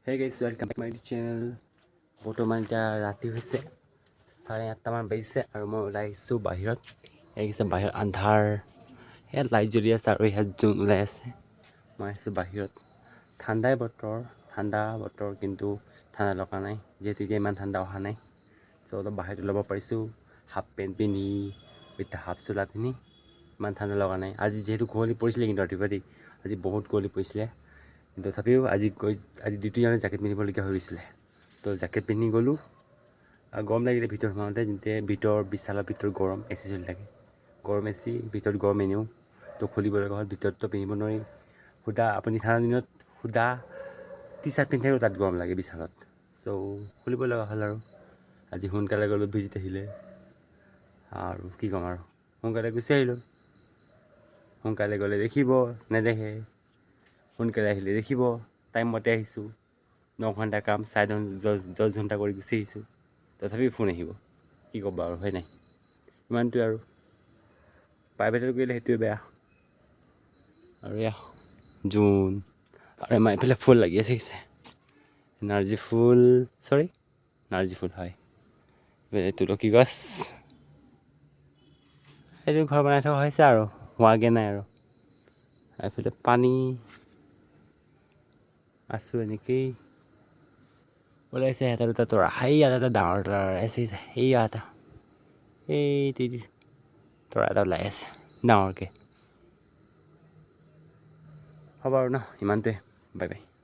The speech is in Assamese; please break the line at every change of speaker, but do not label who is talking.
Hey guys, welcome back my channel. বৰ্তমান এতিয়া ৰাতি হৈছে, 8:30মান বাজিছে আৰু মই ওলাই আহিছোঁ বাহিৰত। দেখিছে, বাহিৰত আন্ধাৰ, ইয়াত লাইট জ্বলি আছে আৰু ইয়াত জোন ওলাই আছে। মই আহিছোঁ বাহিৰত। ঠাণ্ডাই বতৰ, ঠাণ্ডা বতৰ, কিন্তু ঠাণ্ডা লগা নাই, যিহেতু এতিয়া ইমান ঠাণ্ডা অহা নাই। চ' অলপ বাহিৰত ওলাব পাৰিছোঁ হাফ পেণ্ট পিন্ধি, উইথ হাফ চোলা পিন্ধি। ইমান ঠাণ্ডা লগা নাই আজি, যিহেতু কুঁৱলী পৰিছিলে কিন্তু ৰাতিপুৱা দেই। আজি বহুত কুঁৱলী পৰিছিলে, কিন্তু তথাপিও আজি গৈ আজি ডিউটি যাওঁতে জেকেট পিন্ধিবলগীয়া হৈ গৈছিলে। তো জেকেট পিন্ধি গ'লোঁ আৰু গৰম লাগিলে ভিতৰত সোমাওঁতে। যেতিয়া ভিতৰ বিশালৰ ভিতৰত গৰম, এ চি চলি থাকে, গৰম এ চি, ভিতৰত গৰম এনেও। তো খুলিব লগা হ'ল, ভিতৰততো পিন্ধিব নোৱাৰি। সুদা আপুনি ঠাণ্ডা দিনত সুদা টি চাৰ্ট পিন্ধি থাকিলেও তাত গৰম লাগে বিশালত। চ' খুলিব লগা হ'ল আৰু আজি সোনকালে গ'লোঁ, ভিজিত আহিলে আৰু কি ক'ম আৰু, সোনকালে গুচি আহিলোঁ। সোনকালে গ'লে দেখিব, নেদেখে। সোনকালে আহিলে দেখিব। টাইমমতে আহিছোঁ, 9 ঘণ্টা কাম, চাৰে দহ 10 ঘণ্টা কৰি গুচি আহিছোঁ, তথাপি ফোন আহিব। কি ক'ব আৰু, হয় নাই? ইমানটোৱে আৰু প্ৰাইভেটত কৰিলে সেইটোৱে বেয়া। আৰু এয়া জোন আৰু আমাৰ এইফালে ফুল লাগি আছে। নাৰ্জী ফুল, চৰি, নাৰ্জী ফুল হয়। এইফালে তুলসী গছ। সেইটো ঘৰ বনাই থকা হৈছে আৰু হোৱাগৈ নাই। আৰু এইফালে পানী। আছোঁ এনেকেই। ওলাইছে এটা দুটা তৰা। সেইয়াত এটা ডাঙৰ তৰা আছে, সেইয়া এটা, এই তৰা এটা ওলাই আছে ডাঙৰকৈ। হ'ব আৰু ন, ইমানটোৱে। Bye bye.